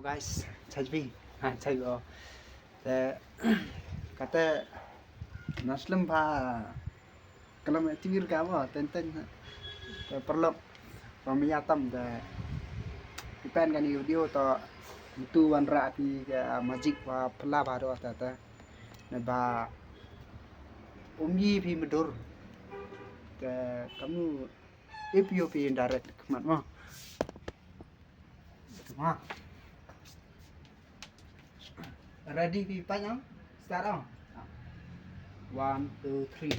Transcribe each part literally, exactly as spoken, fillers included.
Guys, chai bi. Ha, chai bi. Te kata na slem ba kalam e tir ka mo ten ten. Te paralok ba mi atam te ipen kani video to tu wan ra ti ka magic ba pela ba do ta ta. Ne ba umi pi medur. Te kamu ipi ipi direct kemat mo. Kemat. Ready pi pan ang? Start ang. One, two, three.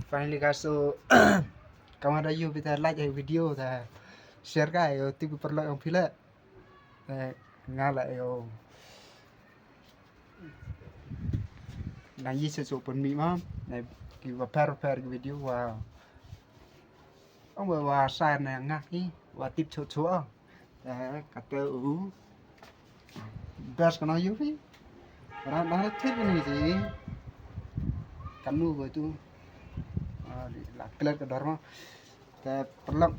Finally guys, so kamada yu bita like video ta share ka yo tipu paralok ang pila. Eh, nga la yo. Nang yi se so pun mi ma. Eh, ki wa per per ki video wa. Ong wa wa sa na nga ki wa tip cho cho. Eh, kata u. Best kana yu fi. Ran dah tip ni si. Kanu wa tu. Ah, la kler ka dor ma. Te paralok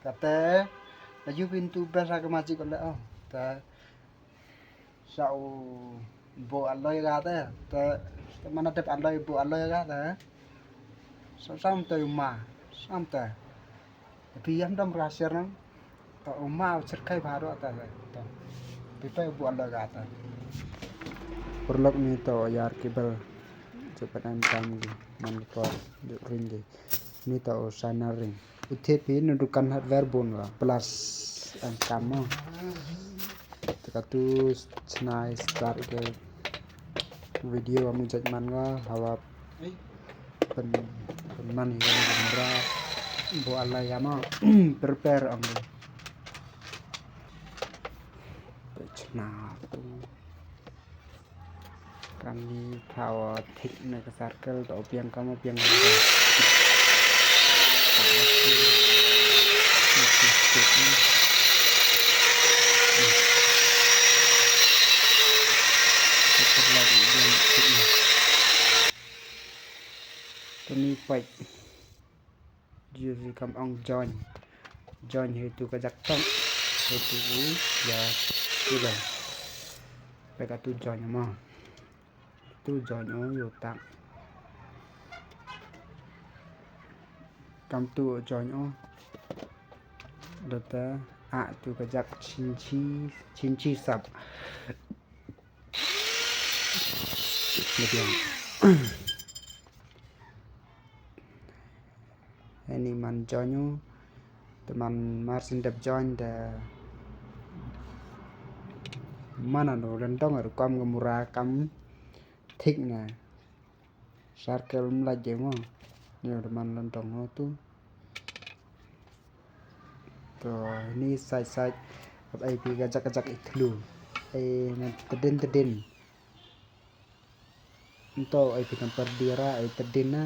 kata la yu bin tu best ha ka magic le oh. Te sa u bo aloi ga te te mana dep aloi bo aloi ga te. Sa sam te ma sam te. Pi yam dam ra ser nang. To uma u cherkai bha ro ta ta. Pi pa bu anda ga ta. Paralok ni to yar kibel. Cepat an kam gi man ko de ring gi. Ni to sana ring. U thied pi na dukan hardware bun wa plus an kam mo. Te katu chna start ke video amu judgment nga hawa pen pen man hi ni mura bo alai ya ma prepare ang. Chna tu kani thawa thik na ka circle to piang kama piang. Kani pait jus kam ong join. Join he tu ka jak tong he tu u ya tu ba. Peka tu join ma. Tu join o yo tak. Kam tu join o. Data a tu ka jak chin chi chin chi sap. Medium. Ani man join u te man mar sin dep join te mana no len dong er kam ga mura kam thik na circle mla je mo ni te man len dong no tu. To ni side side ap ai pi ga jak jak i thlu ai na tedin tedin. Nto ai pi kan perdi ra ai tedin na.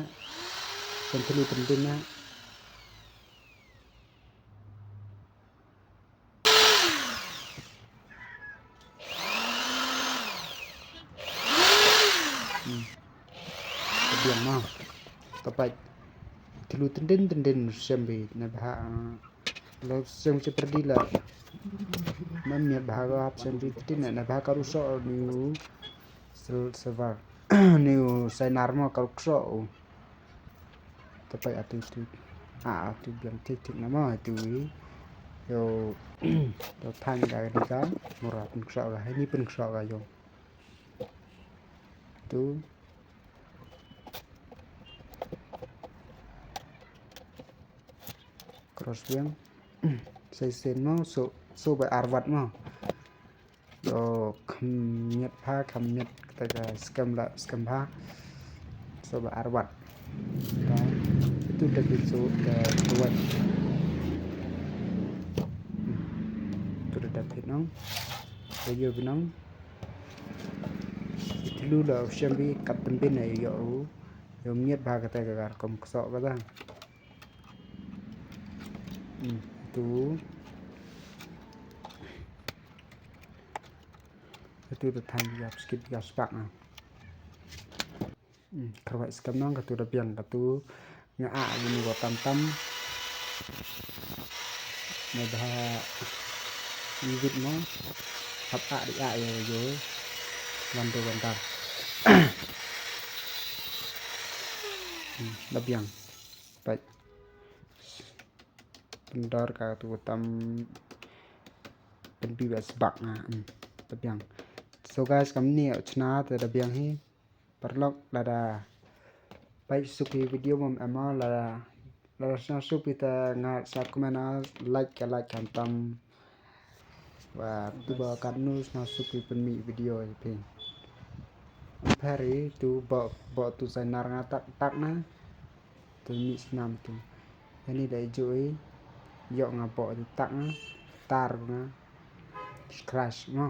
Kan thlu tedin na. Hmm. Tedin ma. Tapai thlu tedin tedin sembi na bha. Lo sem che perdi la. Mam miat bha ga hap sem bi tin na bha ka ruso ni u sel sevar. Ni u sainar mo ka ruso u. Tapai atu tu. A atu biang tik tik na mo atu wi. Yo. To than ga ni ka mura pun kso ga ni pun kso ga yo. Tu. Cross biang. Sai sen mo so so ba arwat mo. Yo kham nyet pha kham nyet kata ka skam la skam pha. So ba arwat. Itu da so da tuwat. Itu da da pinong. Da yo binong. Itu lu la shambi kat tembin na yo. Yo nyet ba kata ka kar kom ksok kata. Hmm, tu. Katu da than ïa skip ïa spak na. Hmm, kharwai skam nang katu da biang katu nga a ni wa tam tam. Naba ha iwit mo hap a di a yo yo. Wan do wan dar. Hmm, da biang. Peit. Pyndonkam ka tu tam pynbi ba sbak nga. Hmm, da biang. So guys, kam ni chna te da biang hi. Paralok lada peit suk hi video mom emo lada lada sna suk hi te nga sa comment a like ka like kan tam. Wa tu ba kat nu sna suk hi pynmih video hi phi. Phari tu ba ba tu sa nar nga tak tak na. Tu mih snam tu. Ani da ju i yok nga ba tu tak na. Tar nga. Crash no.